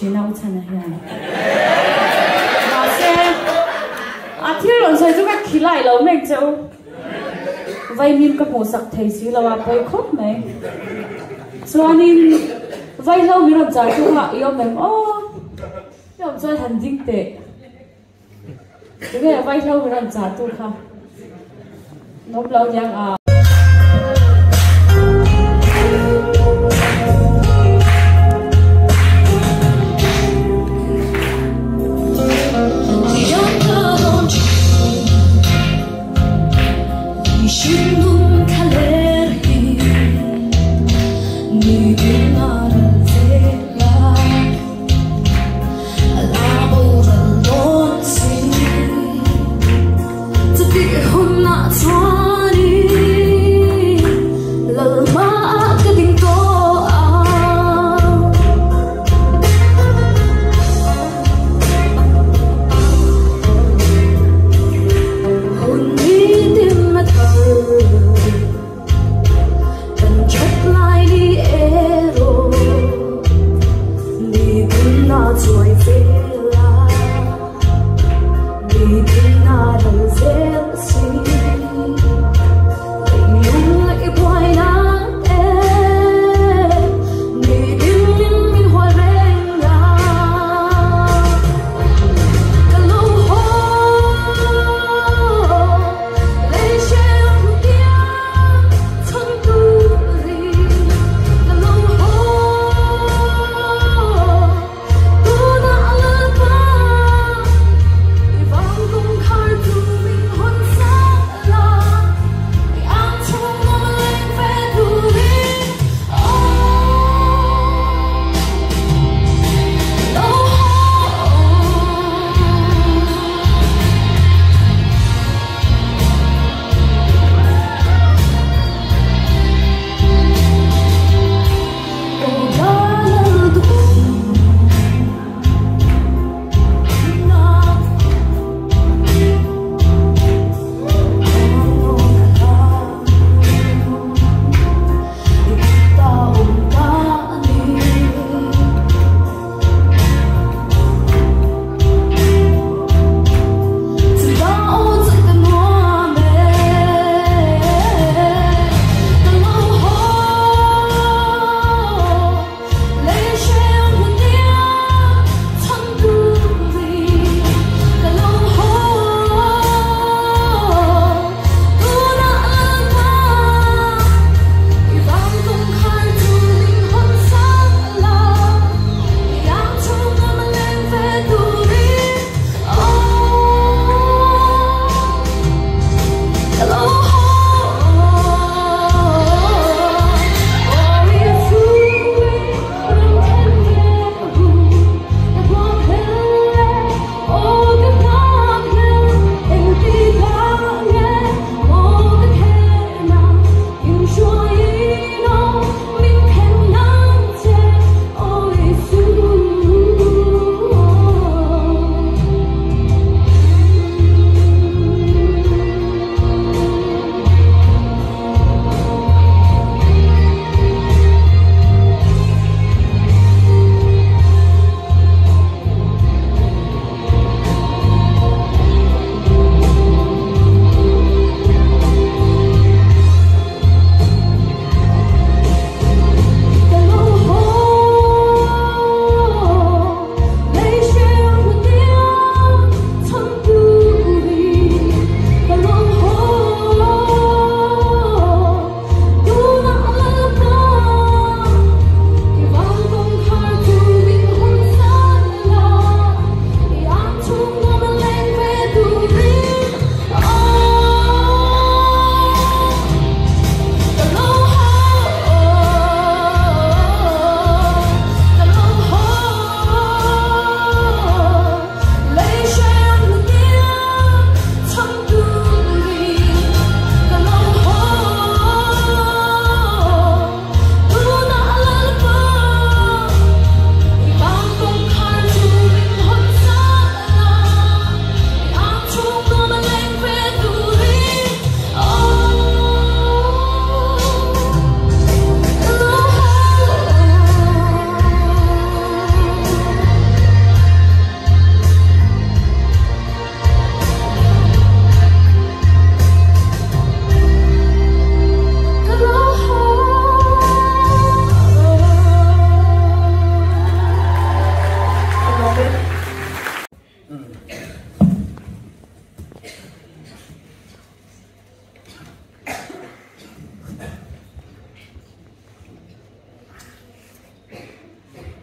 thin a U Chhana hian. Mahse, a thil rawn sawi chu ka khilai lo mek che u. Vaimim ka hmuh sak thei si lo a, pawi khawp mai. Chuanin vaihlo min rawn chah chu kha i awm em aw? I awm chuan han ding teh. Tunge vaihlo min rawn chah tu kha? An awm lo niang a.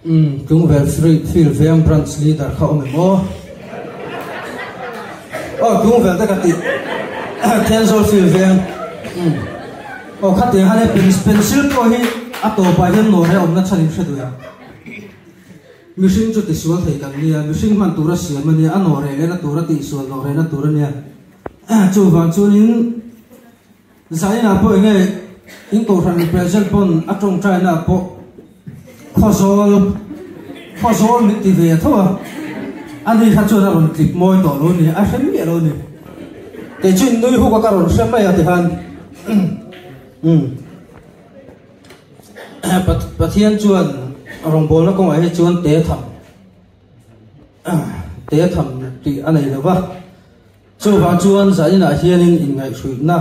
Umm Tlungvel Street Field Veng Branch Leader kha awm em aw? Aw Tlungvel te ka tih Thenzawl Field Veng umm aw khatiang khan he pencil pawh hi a tawpah hian nawr he awmna chhan in hre duh ang. Mihring chu tisual thei kan nia, mihring hman tura siam a nia, a nawh reh lehna tura tihsual nawh rehna tur a nia. Chuvang chuanin Zainah pawh enge in kohhran represent pawn a tawngtaina ah pawh Khawzawl Khawzawl min ti ve tho a, ani kha chuan a rawn tlip mawi tawh lo ni, a hre miah lo ni. Kei chu in nui huk a ka rawn hre mai a tikhan umm. Pathian chuan rawngbawlna kawngah hi chuan te tham te tham tih a nei lo va, chuvang chuan zaninah hianin inngaihhruihna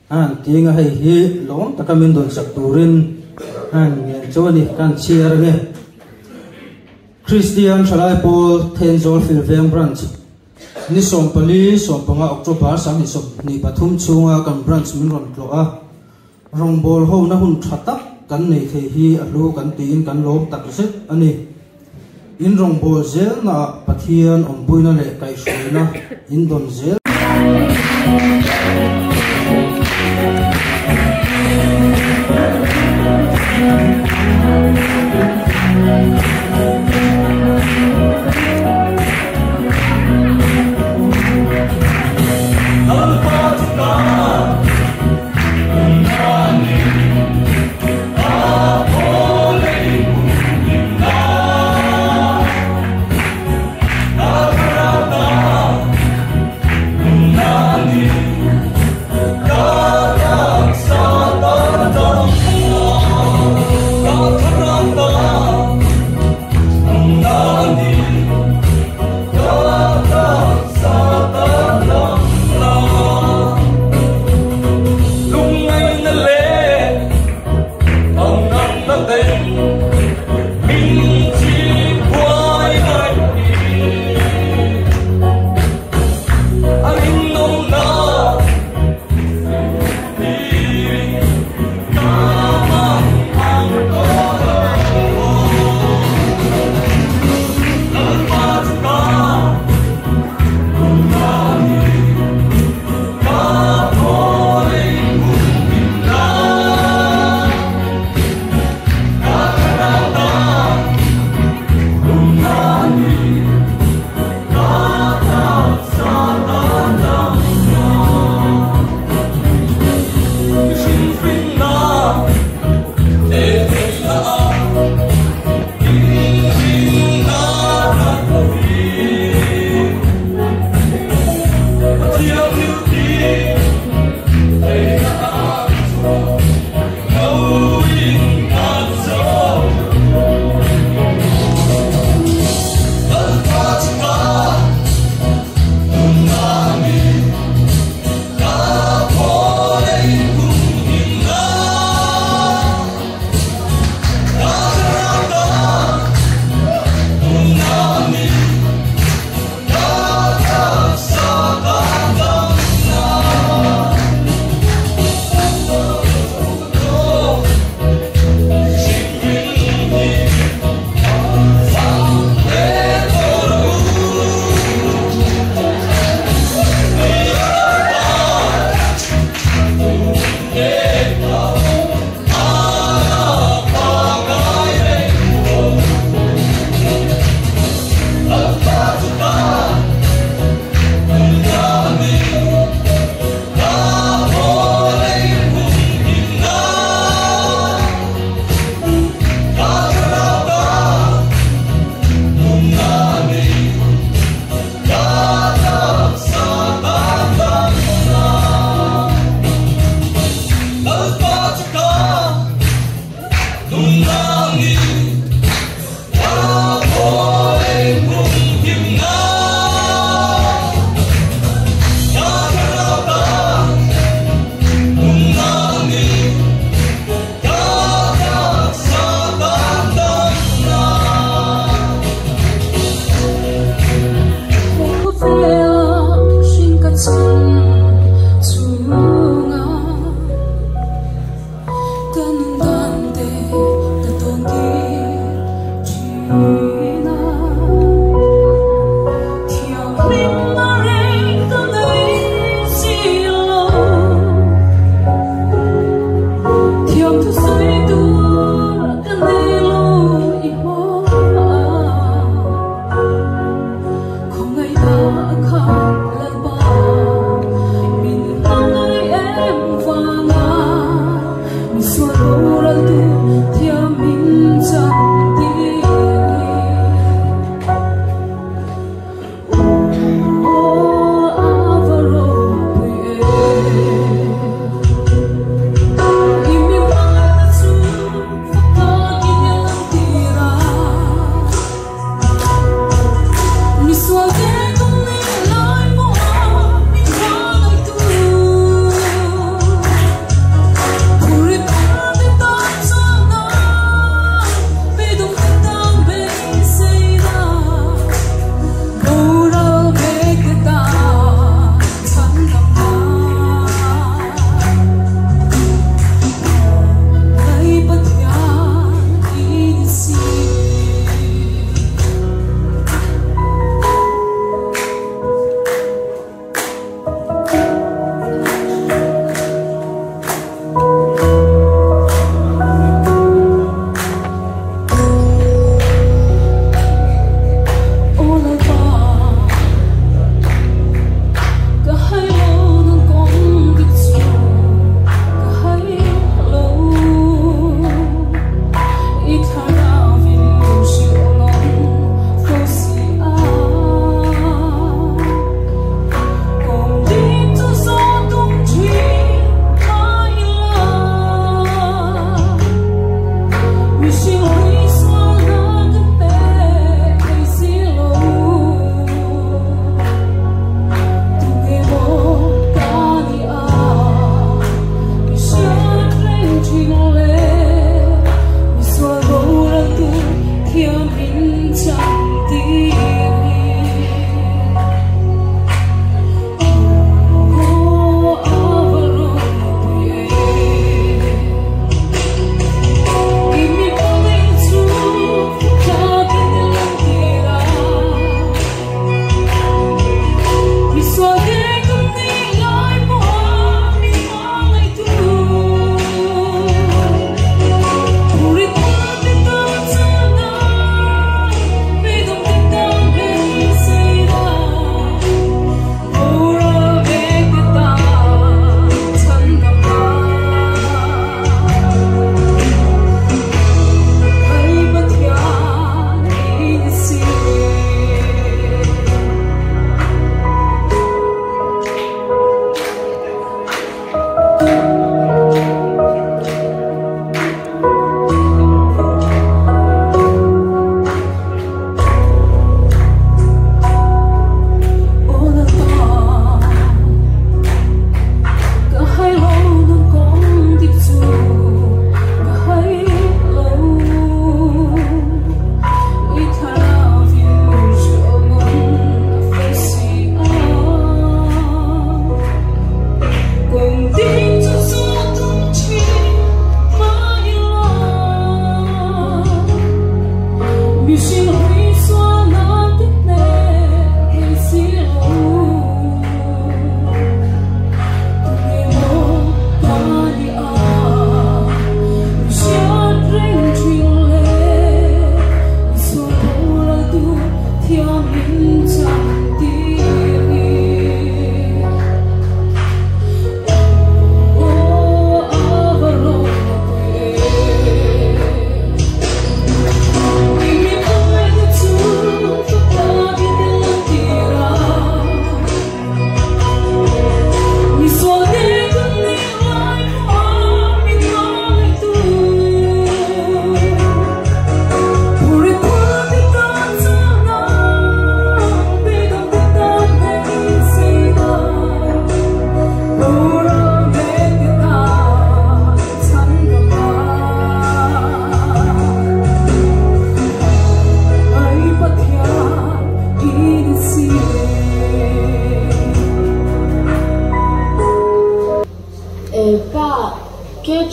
a han ti anga hei hi lawm taka min dawnsak turin a han ngen chu a ni, ka han chhiar ange. Kristian Thalai Pawl Thenzawl Filveng Branch ni 14 15 October 2023 chhunga kan branch min rawn tlawh a. Rawngbâwl hona hun ṭha tak kan nei thei hi a hlu kan tiin kan lâwm tak zet a ni. In rawngbâwl zêlnaah Pathian awmpuina leh kaihhruaina in dawn zêl.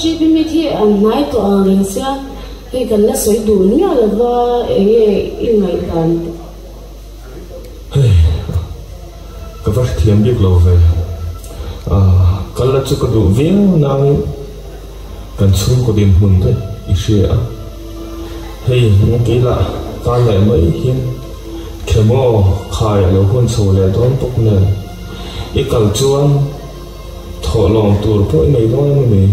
KGP meet hi an hnai tawh ang reng sia, hei kan la sawi duh miah lova enge i ngaihdan? Hei, ka va hrethiam bik lo ve. Kal la chu ka duh viau nangin kan chhungkaw dinhmun daih i hria a. Hei, engti lah kal leh mai hian Khemaw khai a lo hun chho leh dawn bawk nen i kal chuan thawh lawm tur pawh i nei dawn a ni mai.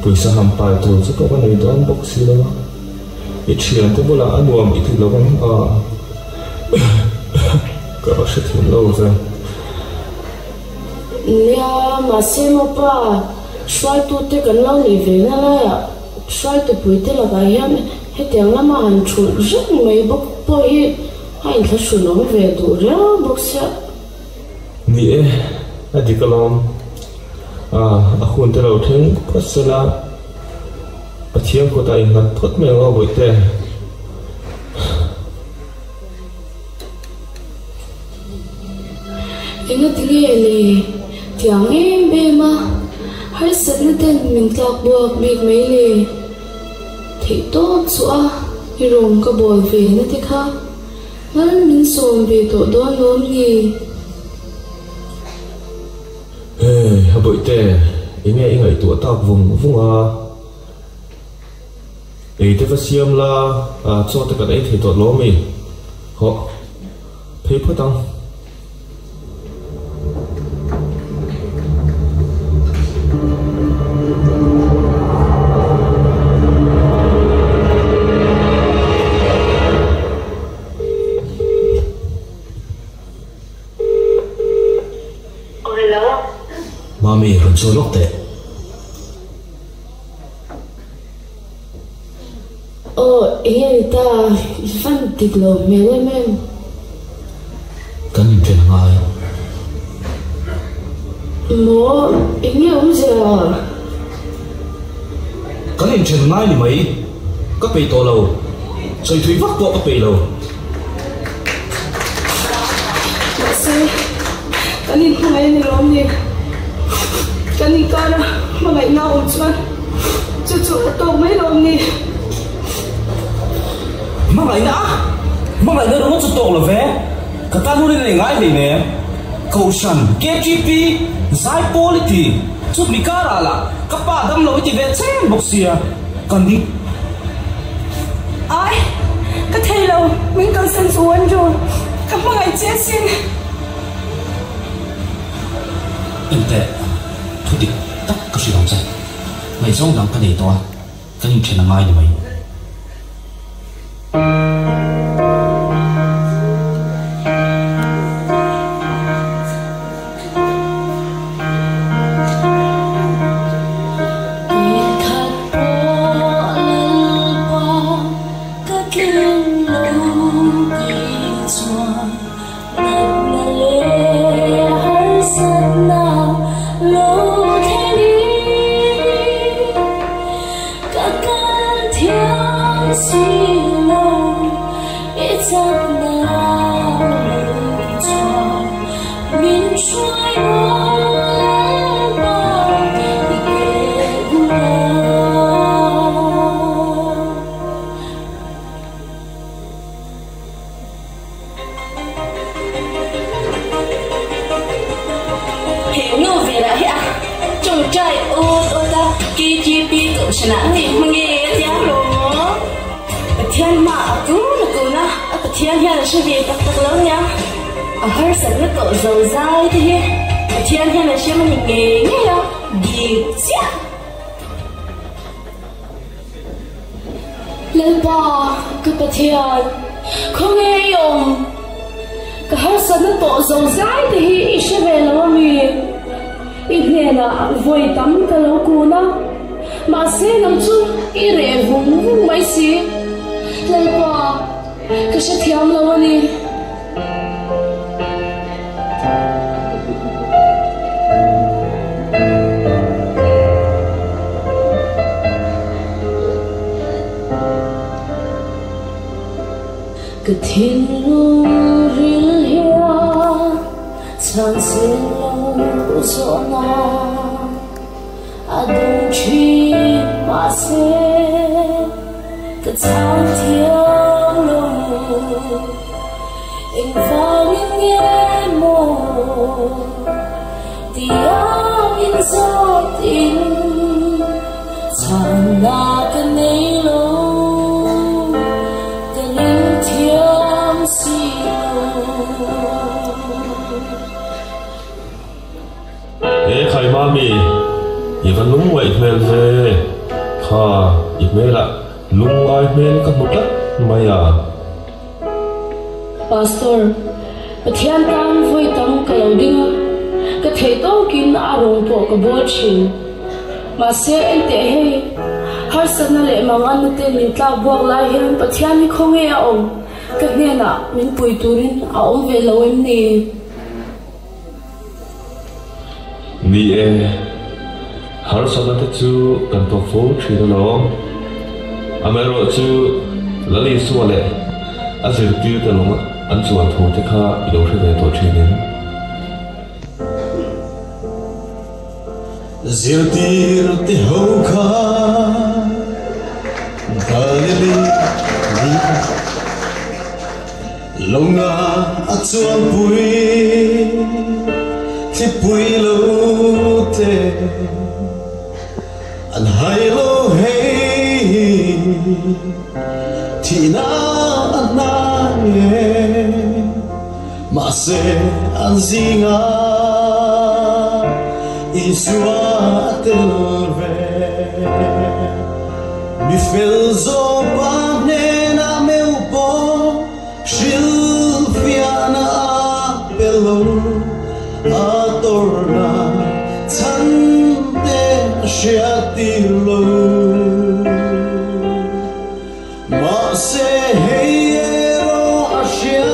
Pawisa han pai tur chu pawh ka nei dawn bawk si lo a. I thiante bulah a nuam i ti lo ang a, ka va hrethiam lo ve. Nia, mahse maw pa, hruaitute kan lo nih ve na laiah hruaitupuite lakah hian hetiang lama han thulh reng mai bawk pawh hi a inthlahrun awm ve duh riau bawk sia. Ni e, a dik alawm. A hun te lo thleng phawt sela, Pathian kutah innghat phawt mai ang aw Bawihte. Engati nge le? Tiang em em a, harsatna ten min tlak buak bik mai le. Theih tawp chu a, i rawng ka bawl ve na te kha mal min sawm ve tawh dawn lawm ni? Hey, a bawihte, enge i ngaihtuah tak vung vung a? Ei te va siam la, chaw te kan ei thei tawh lawm mi? Hawh, phei phawt ang. Aw hello. Mami, rawn chhuah lawk teh. Aw, enge ni ta, i fan dik lo hmel em em. Kan inṭhen a ngai. Maw, enge awmzia? Kan inṭhen ngai ni mai, ka peih tawh lo. Sawi thui vak pawh ka peih lo. Mahse, kan inhmangaih a ni lawm ni? Kan inkara hmangaihna a awm chuan chu chu a tawk mai lawm ni? Hmangaihna a? Hmangaihna ringawt chu tawk lo ve. Ka tan hun in a ingai hlei nem. Kohhran, KTP, Zaipawl i ti. Chutmi karah lah ka pa dam lo i ti ve chen bawk sia. Ka ni. Ai, ka thei lo, min kalsan chu Andrew, ka hmangaih che asin. Enteh, thu dik tak ka hrilh ang che. Ngaihzawng dang ka nei tawh a, kan inthen a ngai ni mai. He nu velah hi a tawngtai awt awt a, KTP kohhranah ngei hmang e a tia rawh. Pathian hma a kun a kun a, a Pathian hian a hre ve tak tak lo nia. A harsatna tawh zo zai te hi Pathian hian a hrem a ni ngei ngei a, dik chiah. Lalpa, ka Pathian, khawnge i awm? Ka harsatna tawh zo zai te hi i hre ve lo a mi? I hnenah vawi tam ka lo kun a, mahse nang chu i reh vung vung mai si. Lalpa, ka hrethiam lo a ni. Ka thinlung ril hian chhan sen lo zawhna. A dawng thin mahse ka chhang thiam lo. Engvangin nge maw tia min zawt in chhanna ka nei lo. Ka ring thiam si lo. He khai mami, i va lungngaih hmel ve. Kha, i hmelah lungngai hmel ka hmu tlat mai a. Pastor, Pathian tan vawi tam ka lo ding a, ka theih tawkin a rawng pawh ka bawl thin. Mahse, enteh hei, harsatna leh manganna te min tlak buak lai hian Pathian hi khawnge a awm? Ka hnenah min pui turin a awm ve lo em ni? Ni e, harsatna te chu kan tawk fo thin alawm. Amaherawh chu Lal Isua leh a zirtirte lawng an chuan tho te kha i lo hre ve tawh thin em? Zirtirte ho kha Galili ni a. Longa a chuanpui thlipui lo te an hai lo hei thihna a hnai e mahse an zinga Isua a tel ve mi fel zawpa hnenah meuh pawh Hrilhfiahna a pe lo, a tawrhna chhan te a hriattir lo. Mahse hei erawh a hria,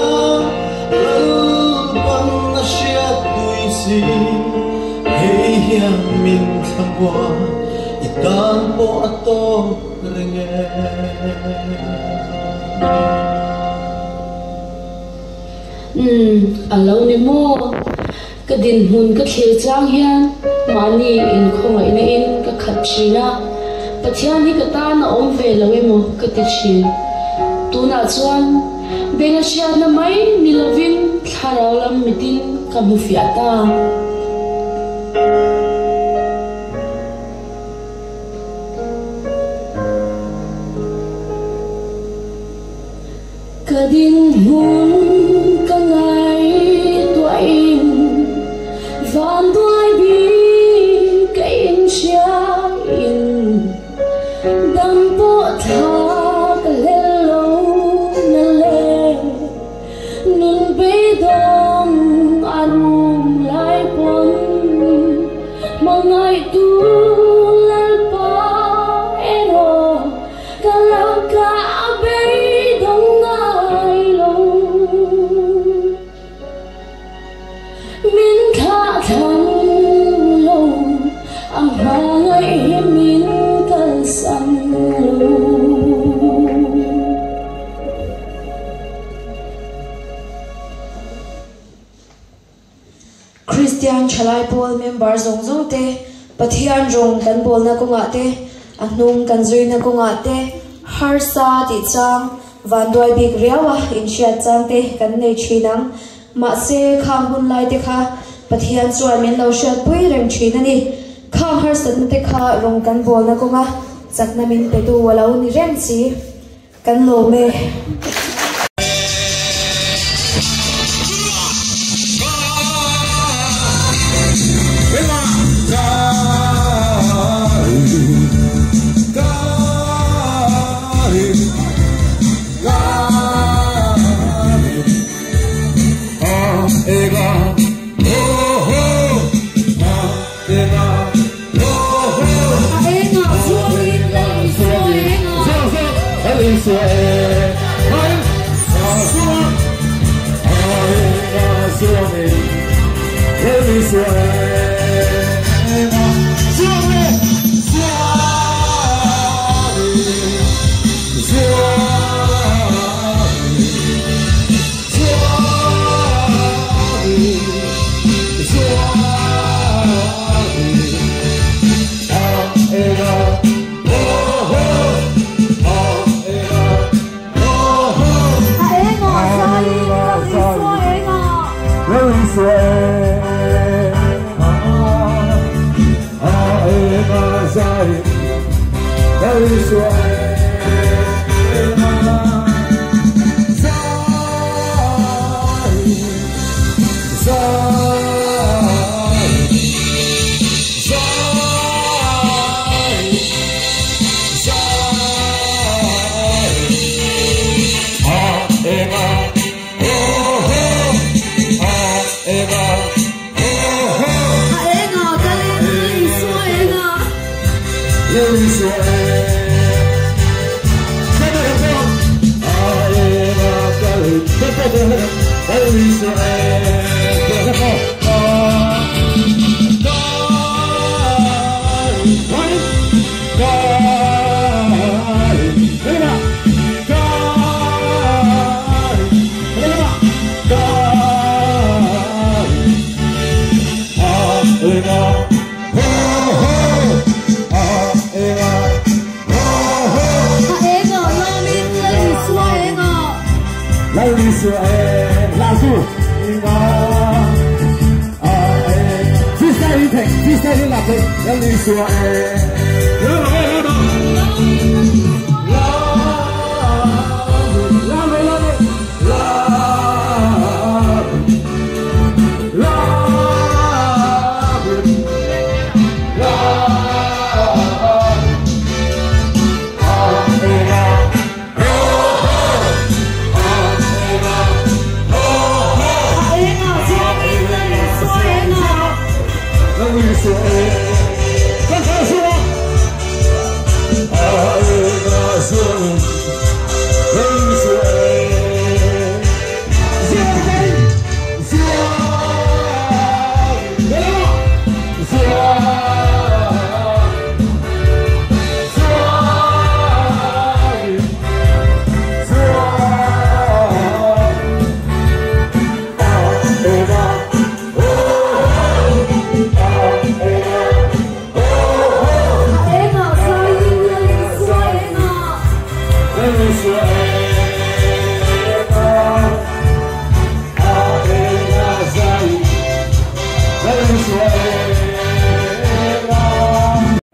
Lalpan a hriatpui si, hei hian min thlangua i tan pawh a tawk reng e. Umm, a lo ni maw? Ka dinhmun ka thlir chang hian mahni inkhawngaihna in ka khat thin a, Pathian hi ka tan a awm ve lo emaw ka ti thin. Tunah chuan beng a hriatna mai ni lovin thlarau lam mitin ka hmu fiah ta. Ka dinhmun ka ngaihtuahin vanduai bik ka inhriain dam pawh thla ka hlel lo na le nun beidawng a rum lai pawn hmangaihtu Lalpa erawh Ka lo ka beidawng ngai lo. Min thlah thlang lo, a hmangaih hi min kalsan lo. Kristian Thalai Pawl member zawng zawng te Pathian rawng kan bawlna kawngah te, a hnung kan zuina kawngah te, harsa tih chang, vanduai bik riau a inhriat chang te kan nei thin ang. Mahse, khang hun lai te kha Pathian chuan min lo hriatpui reng thin a ni. Khang harsatna te kha rawng kan bawlna kawnga chakna min petu a lo ni reng si. Kan lawm e.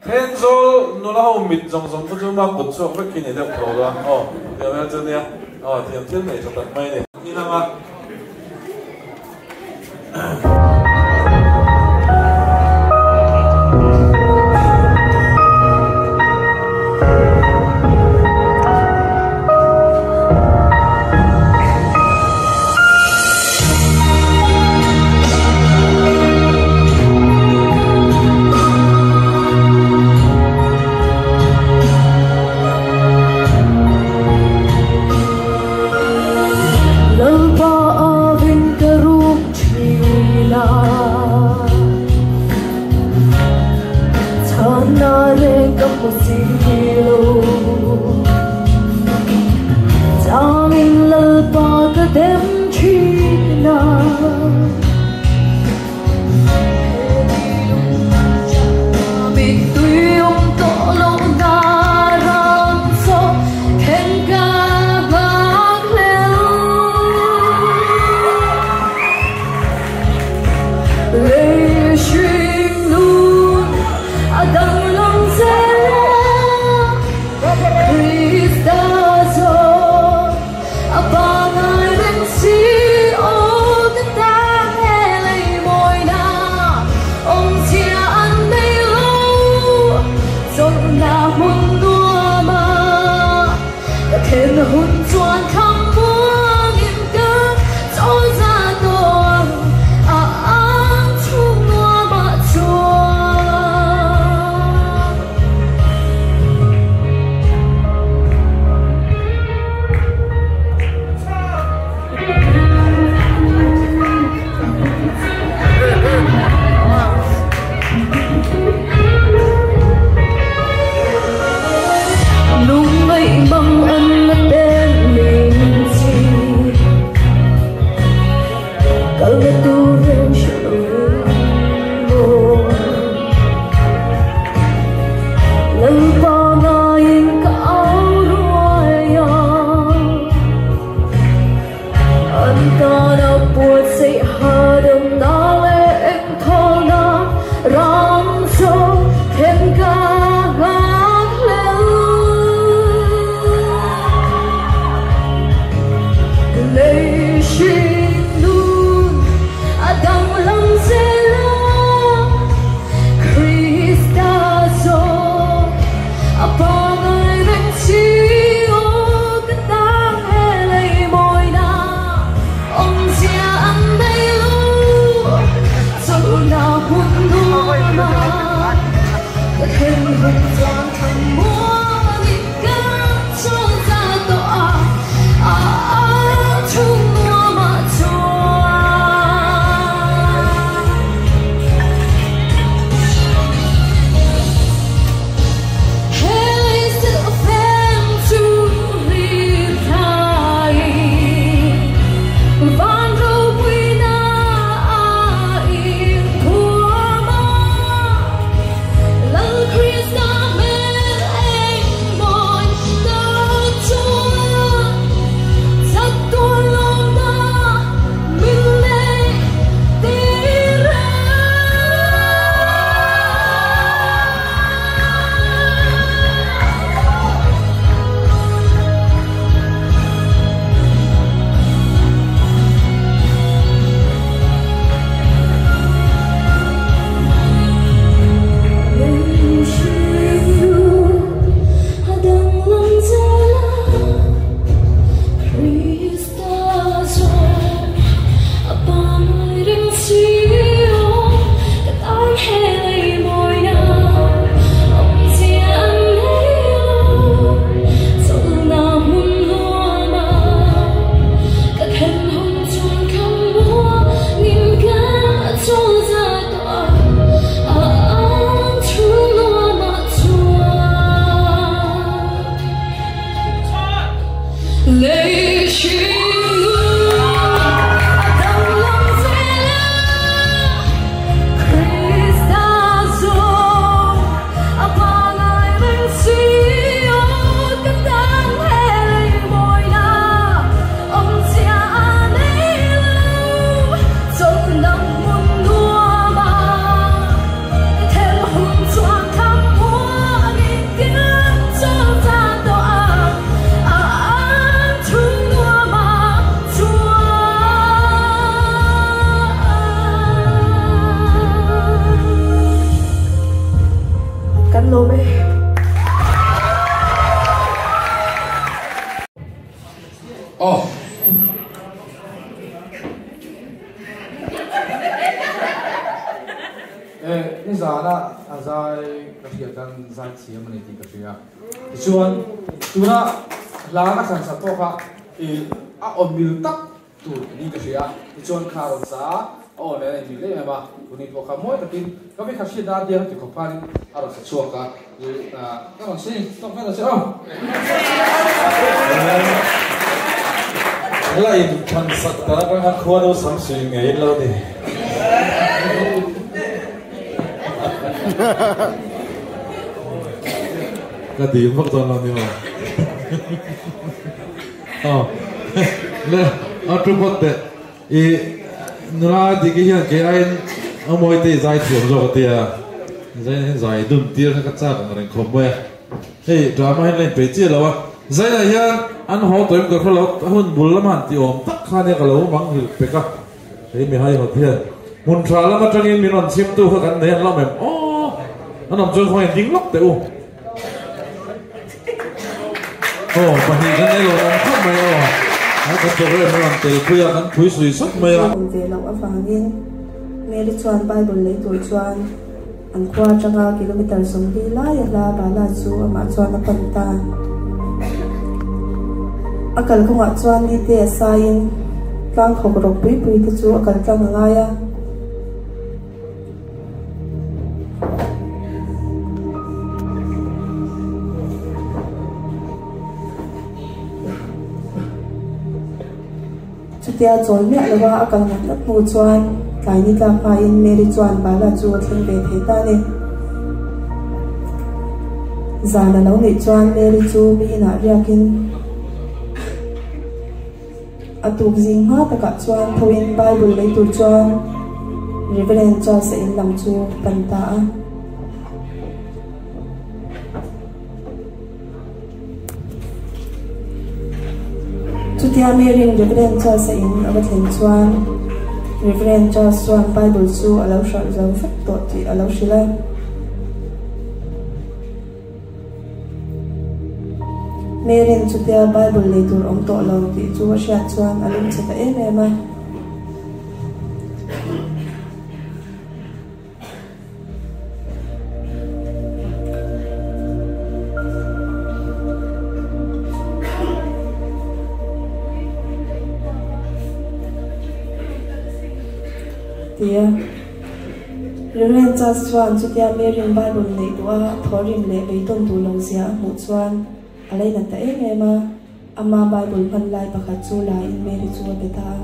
Thenzawl nula ho mit zawng zawng te chu ma kut chhuak vek khi ni deuh tho a, aw tiang vel chu nia, aw thiam thil nei tha tak mai a ni. Inang a. Lalpa avin ka rum thin a, chhanna reng ka hmu si lo. Changin Lalpa ka dem thin a. lawm e. Aw. Eh, nizana a zai ka hriat an zai thiam a ni tih ka hria. Tichuan, tuna hla ka thlan sak pawh kha i a aw mil tak tur niin ka hria. Tichuan kha a rawn sa a, a aw nen a inmil em em a, tuni pawh kha mawi takin ka vei kha hriat dan diang ti khawp khanin a rawn sa chhuak a, ka rawn sing tawk vel a che aw. La inthlan sak ta atanga khua no sam sui ngei in lo ni. Ka dim vak dawn lo ni maw? Aw le a thu phawt teh i nula dik i hian kei aiin a mawi te i zai thiam zawk a tia zai hian zai dun tir kha ka chak ang reng khawp mai a hei drama hian la inpeih chiah lo a zainah hian an haw tawh em ka hre lo a hun bul lama han tih awm tak kha nia ka lo manghilh pek a. Hei mihai hawt hian hmun tha lam atangin min rawn chhimtu kha kan nei an lawm em? Aw! An awm chuan khawngaih ding lawk teh u. Aw, pahnih kan nei lo awm khawp mai aw. A kan program a rawn tel pui a, kan phui sui sawt mai a. Awm ve loh avangin Mary chuan Bible lei tur chuan an khua atanga kilometre 40 lai a hla Bala chu amah chuan a pan ta. A kalkawngah chuan nite a saiin tlang khawk rawk pui pui te chu a kal tlang a ngai a. Chutia chawl miah lova a kal ngat ngat hnu chuan tlai ni tlak hmain Mary chuan Bala chu a thleng ve thei ta a ni. Zan a lo neih chuan Mary chu mi inah riakin a tuk zing hma takah chuan thoin Bible lei tur chuan Reverend Charles-a in lam chu pan ta a. Chutia Mary-in Reverend Charles-a in a va thlen chuan Reverend Charles chuan Bible chu a lo hralh zo vek tawh tih a lo hrilh a. Mary-in chutia Bible lei tur awm tawh lo tih chu a hriat chuan a lungchhe ta em em a. Tia Reverend Charles chuan chutia Mary-in Bible neih duh a thawhrim leh beidawn duh lo zia a hmuh chuan a leinat ta em em a. Ama Bible hman lai pakhat chu la in Mary chu a be ta a.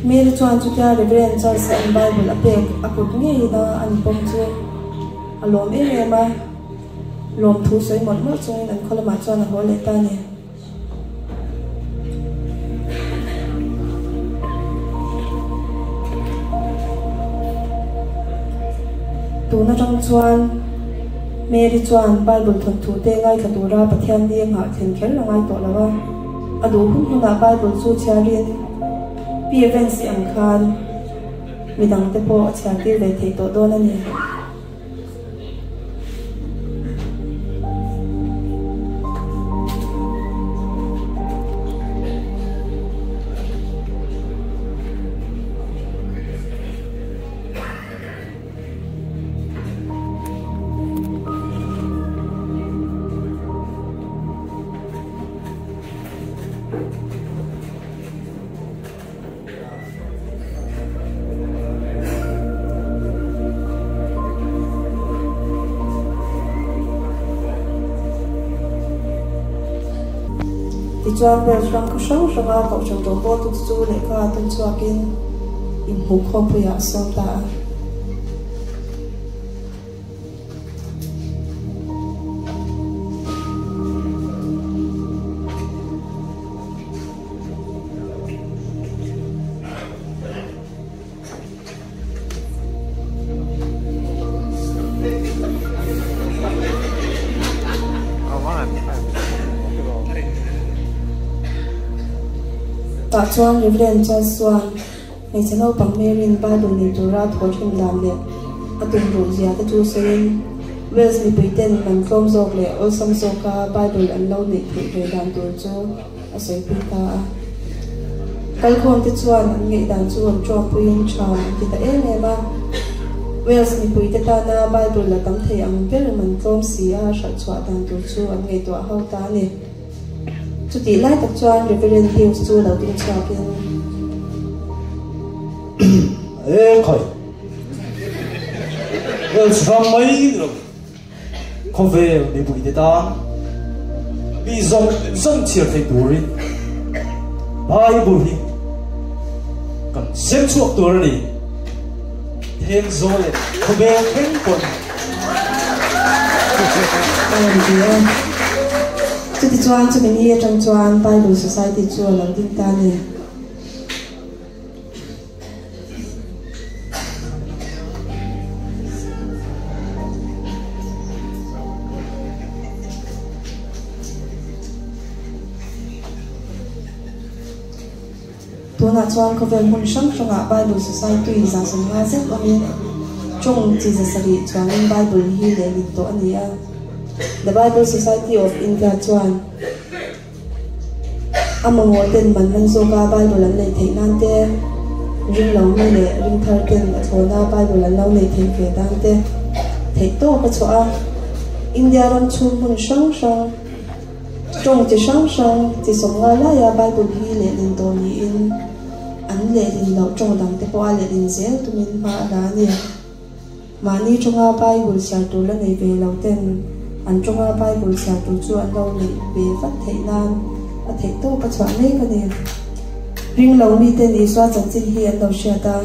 Mary chuan chutia Reverend Charles an Bible a pek a kut ngeiin a an pawm chu a lawm em em a, lawmthu sawi mawlh mawlh chungin an khaw lamah chuan a haw leh ta a ni. Tun atang chuan Mary chuan Bible thawnthu te ngaithla tura Pathian ni a nghah thlen kher a ngai tawh lo a, a duh hun hunah Bible chu chhiarin Pi Evans-i ang khan midangte pawh a chhiartir ve thei tawh dawn a ni. Tichuan Welsh ram khaw hrang hranga kohhran rawngbawl chu lehkha a tum chhuakin inhmuhkhawmpuiah a sawm ta a. Tah chuan Reverend Charles chuan hmeichhe naupang Mary-in Bible nei tura thaw thin dan leh a tum ruh zia te chu sawiin Wales mipuiten man tlawm zawk leh awlsam zawka Bible an lo neih theih ve dan tur chu a sawipui ta a. Kalkhawmte chuan an ngaihdan chu an ṭawmpuiin ṭha an ti ta em em a. Wales mipuite tana Bible la tam thei ang ber man tlawm si a hralh chhuah dan tur chu an ngaihtuah ho ta a ni. Chutih lai tak chuan Reverend Hughes chu lo ding chhuakin. E khawi! Wales ram mai ni lo. Khawvel mipuite tan mi zawng zawng chhiar thei turin Bible hi kan sem chhuak tur a ni. Thenzawl leh khawvel thleng pawn. A rawn ti a. Chutichuan chumi ni atang chuan Bible Society chu a lo ding ta a ni. Tunah chuan khawvel hmun hrang hrangah Bible Society 150 zet awmin tawng chi 700 chuangin Bible hi lehlit tawh a ni a. The Bible Society of India chuan A mamawh ten man man zawka Bible an neih theih nan te, ring lo mi leh ring thar ten a thlawna Bible an lo neih theih ve dan te theih tawk a chhuah a. India ram chhung hmun hrang hrang, tawng chi hrang hrang chi sawmnga laia Bible hi lehlin tawh niin an lehlin loh tawng dang te pawh a lehlin zel tumin hma a la a ni. Mahni tawnga Bible chhiar tur la nei ve lo ten an tawnga Bible chhiar tur chu an lo neih ve vat theih nan a theih tawp a chhuah mek a ni. Ring lo miten Isua chanchin hi an lo hriat a,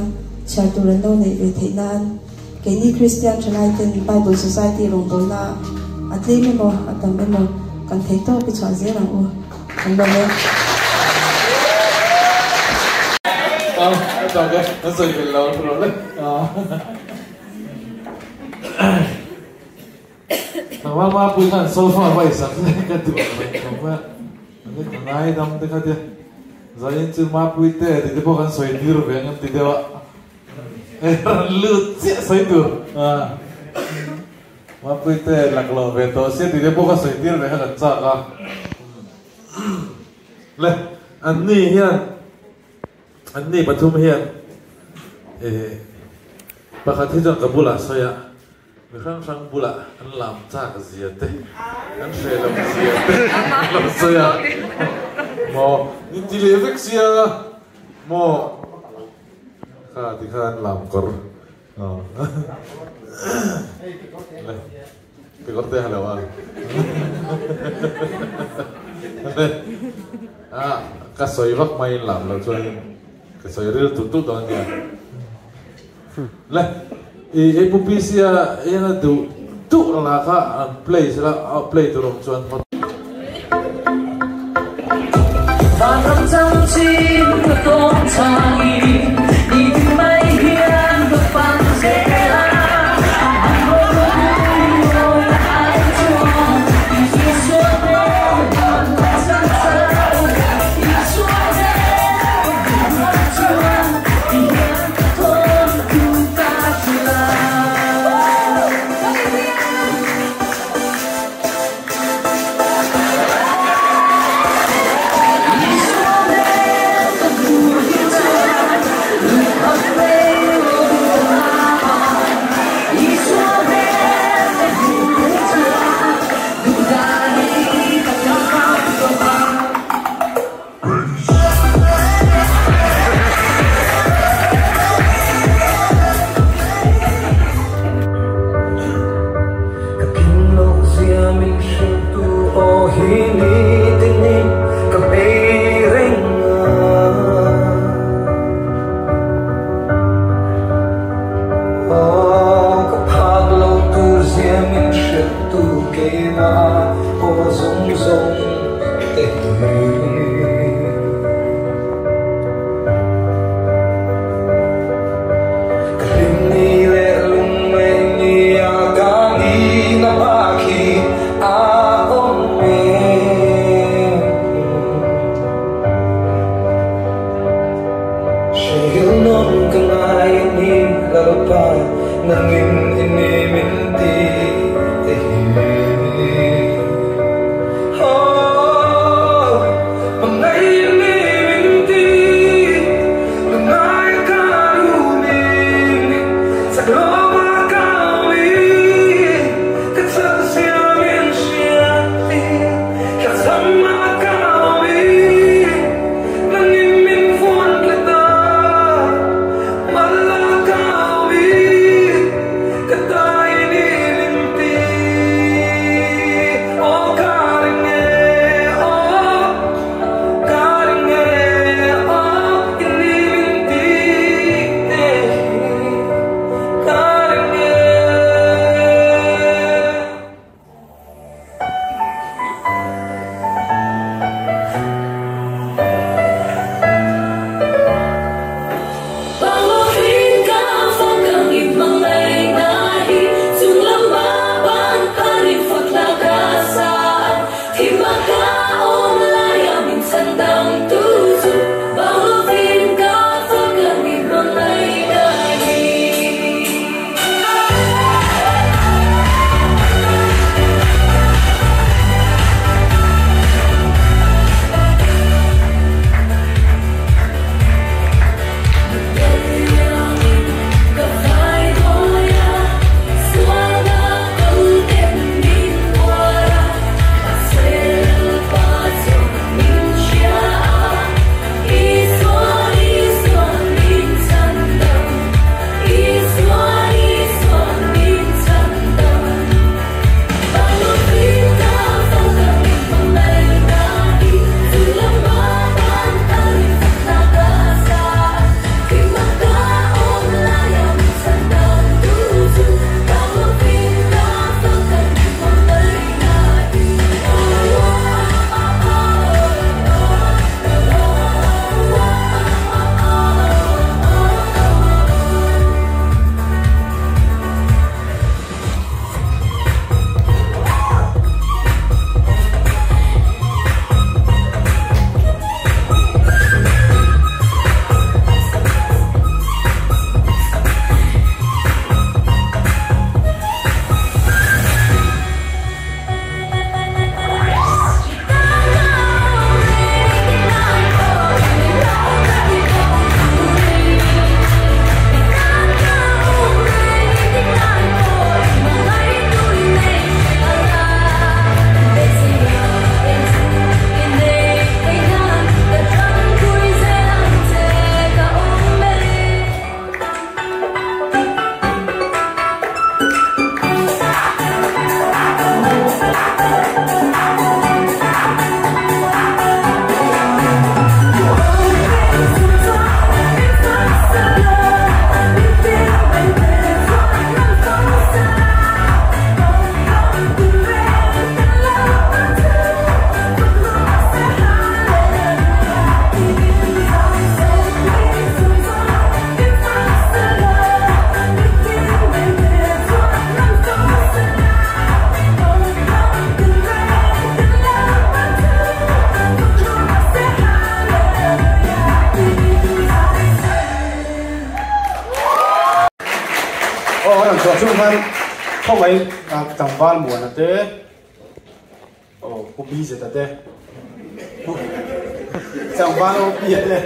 chhiar tur an lo neih ve theih nan keini Kristian thalai ten Bible Society rawngbawlna a tlem emaw a tam emaw kan theih tawp i chhuah zel ang u. An lo e. Mama pui khan sofa vai sak ka ti mai khawp a ani ka ngai dam te kha tia zain chu mapui te ti te pawh kan sawi tir ve ang ti deuh a ran lut chiah sawi tur mapui te laklawh ve tawh sia ti te pawh ka sawi tir ve kha kan chak a le an ni hian An ni pathum hian eh pakhat hi chuan ka bulah sawi a, mi hrang hrang bulah an lam chak zia te, an hre lo zia te an lo sawi a, maw min ti leh vek sia maw kha ti kha an lam kawr le kekawr te ha lo a a ka sawi vak mai in lam lo chuan ka sawi ril tut tut dawn nia le i i pu PC a ena duh duh la kha an play sela a play tur awm chuan hot Vanram chanchin ka tawn changin nitin mai hian ka fan zel a. Chung khan khawngaih tlangval muana te aw pu Bizet a te pu tlangval OP a te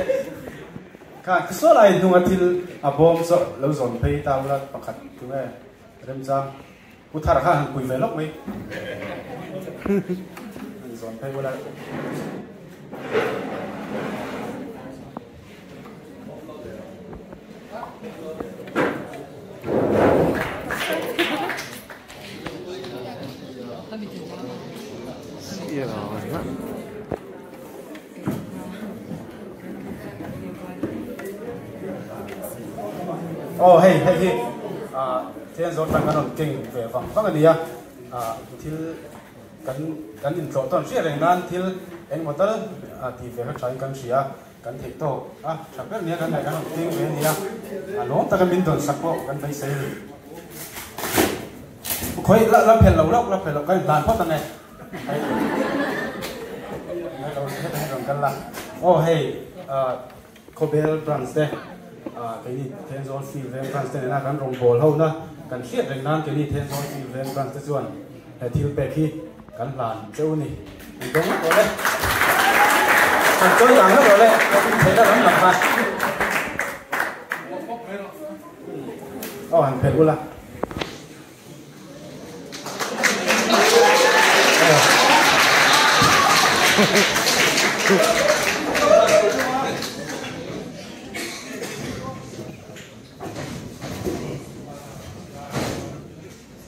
khan saw lai hnunga thil a bawm chu lo zawn phei ta ula pakhat tunge remchang Pu Thara khan han pui ve lawk mai han zawn phei ula. Aw hei hei hi ah Thenzawl tang kan rawn keng ve vang vang a nia ah thil kan kan intlawh tawn hriat reng nan thil engemaw tal tih ve kha thain kan hria kan theih tawk a tha ber nia kan ngaih kan rawn keng ve a nia a lawm taka min dawn sak pawh kan beisei a ni. Khawi la la phelh lo lawk la phelh lo kan inhlan phawt ang e. Aw hei Khawbel branch te keini Thenzawl Field Veng branch te nena kan rawngbâwl ho na kan hriat reng nan keini Thenzawl Field Veng branch te chuan he thil pek hi kan hlan cheu a ni. Kan dawng lawk rawh le. Kan chawi dan lawk rawh le. Ka intheihna lam lam kha. Aw han phelh ula.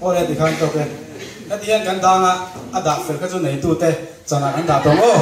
Aw le tikhan tawk e. Heti hian kan dang a, a dah fel kha chu neitute chanah kan dah tawh ang aw.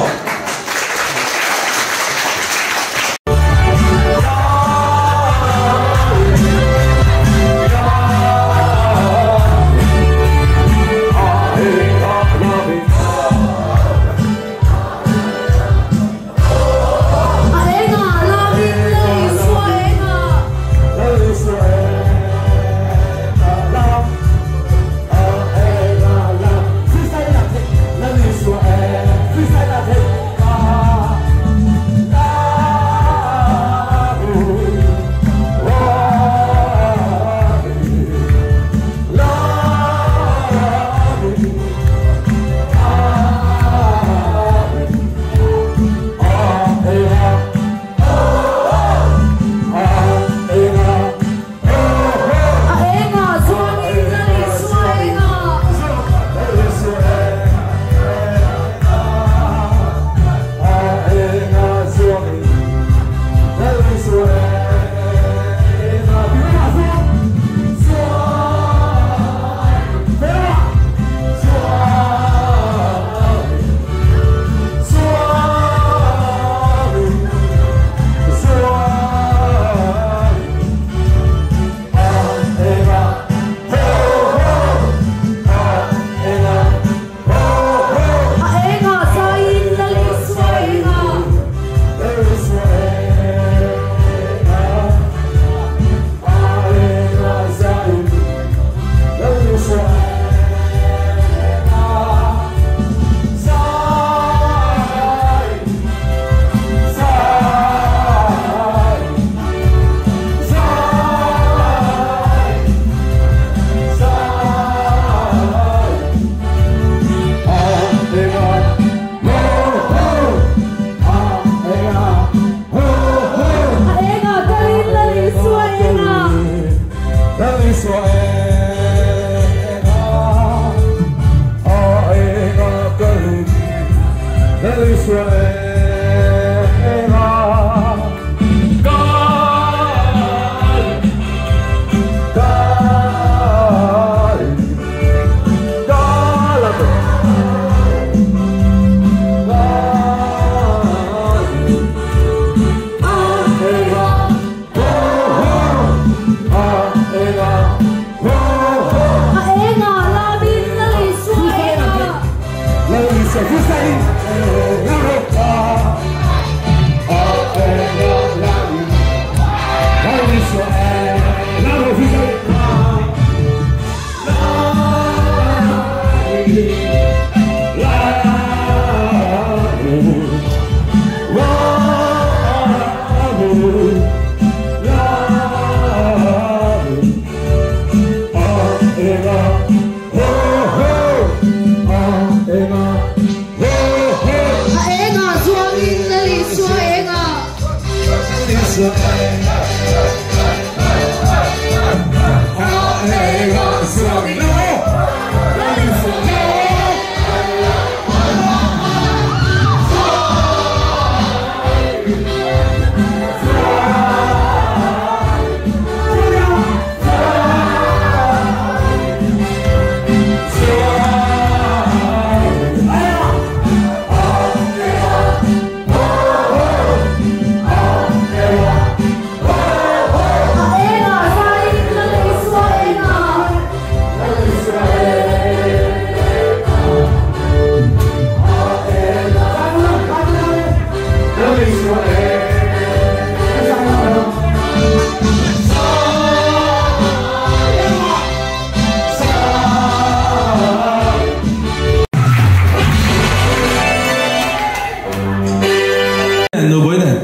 Nubui nen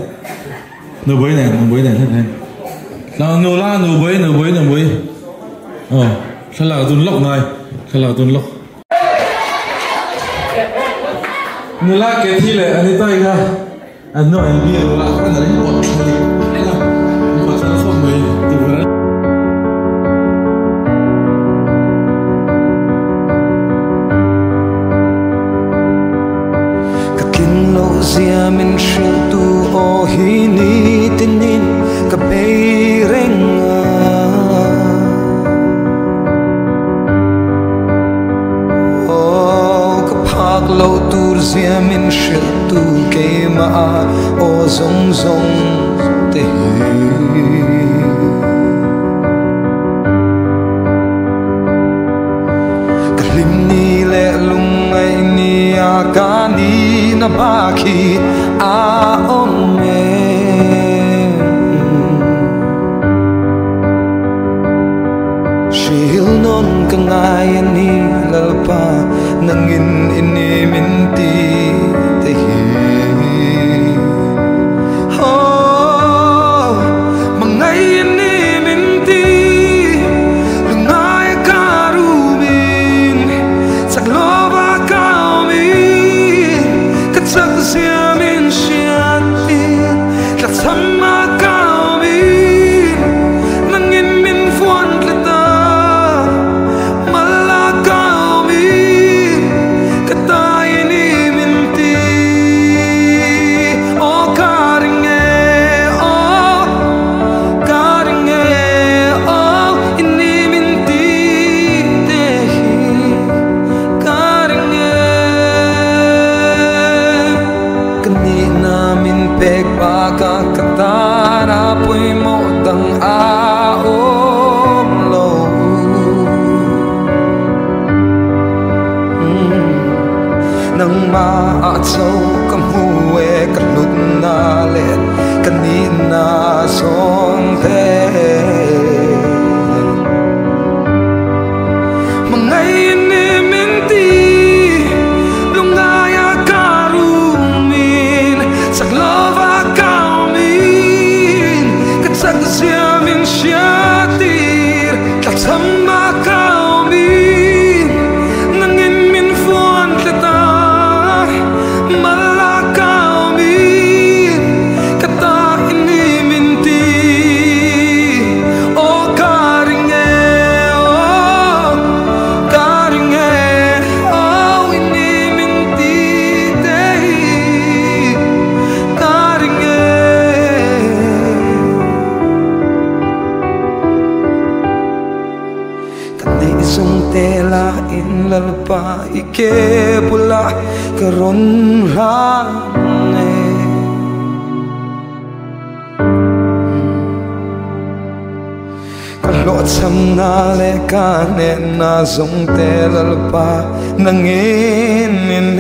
nubui nen nubui nen hen hen nula nubui nubui nubui oh thlalak dun lawk ngai thlalak dun lawk nula ke thi leh Anita i kha an no an bia nula kha an reng pawt thla dik eng a an pawt thla khawp mai tukverh Ka tlin loh zia min hrilh tu aw hi ni tinin ka bei reng a. Aw ka phak loh tur zia min hrilh tu keimah a aw zawng zawng te hi. Ka hlim ni leh lungngaih ni a ka ni na bak hi a awm em. Hril nawn ka ngai a ni Lalpa nangin i ni min ti te hi. Aw mangai i ni min ti lungngai a ka rumin chak lova ka awmin ka chak zia min hriat tir tla cham a ka awmin nangin min fuan tlat a mal a ka awmin ka ta i ni min ti aw ka ring e aw ka ring e aw i ni min ti te hi ka ring e ka nihna min pek bakah ka tan a pawimawh dang a awm lo. Nangmah ah cho ka hmu e ka hlutna leh ka nihna zawng te. Hmangaih i ni min ti lungngai a ka rumin chak lova ka awmin ka chak zia min hriattir tla cham a ka awmin nangin min fuan tlet a mal a ka awmin ka ta i ni min ti aw ka ring e aw ka ring e aw i ni min ti te hi ka ring e. Ka neih zawng te la in Lalpa i ke bulah ka rawn hlan e. Ka hlawhchhamna leh ka hnehna zawng te Lalpa nangin min.